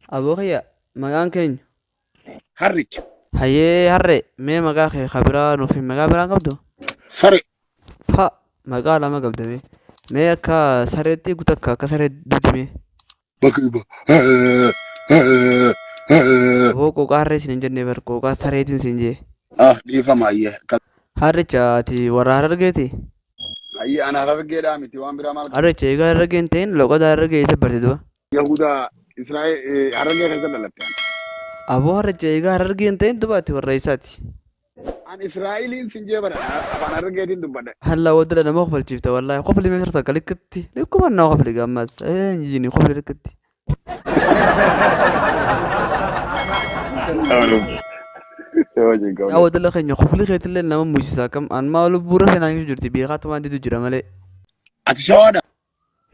Aboo kiyya maqaan keenya. Harricha. Hayyee harree mee maqaa kee ka biraa nuuf himi maqaa biraa hin qabdu? Sare. Pa maqaa lama qabda mee. Mee akka sareetti gutakka akka saree duti mee. Bakka iba. Aboo qooqaa harree siin hin jenne bar qooqaa sareetiin siin jee. Ah dhiifama hayyee. Harricha ati warra harargeeti? Hayyee ana harargeedhaa miti waan biraa maal. Harricha egaa harargee hin ta'in loqoda harargee eessa barte duba? Yahudaa Israa'el harargee keessa dhalatte ani. Aboo harricha egaa harargee hin ta'in duba ati warra eessaati? An Israa'eliin sin jee bara afaan harargeetiin dubbadha. Halla wadala nama kofalchiifta wallaahi kofli mee sirta akka likkitti likkuma nama kofli gammas ee jini kofli likkitti. Yaa wadala keenya kofli keetillee nama muusisa akkam an maa lubbuu rafee naan jirti beekaatumaan didu jira malee. Ati shawaadha.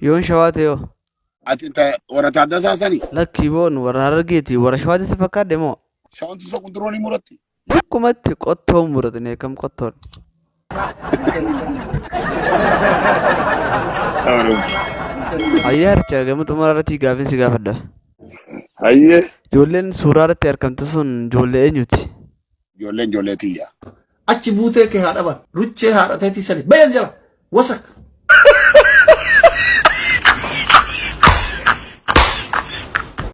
Yoon shawaa ta'e hoo? Ati ta warra Taaddasaa sani. Lakkii boon warra Harargeeti warra shawaati si fakkaadhe moo? Shawaan tusa qunxuroo ni muratti. Likkumatti qottoon muratanii akkam qottoon. Hayyee harcha gama xumura irratti gaaffiin si gaafadha. Hayyee. Ijoolleen suuraa irratti argamtu sun ijoollee eenyuti? Ijoolleen ijoollee tiyya. Achi buutee kee haa dhaban. Ruchee haadha teetii sani. Bayas jala. Wasak.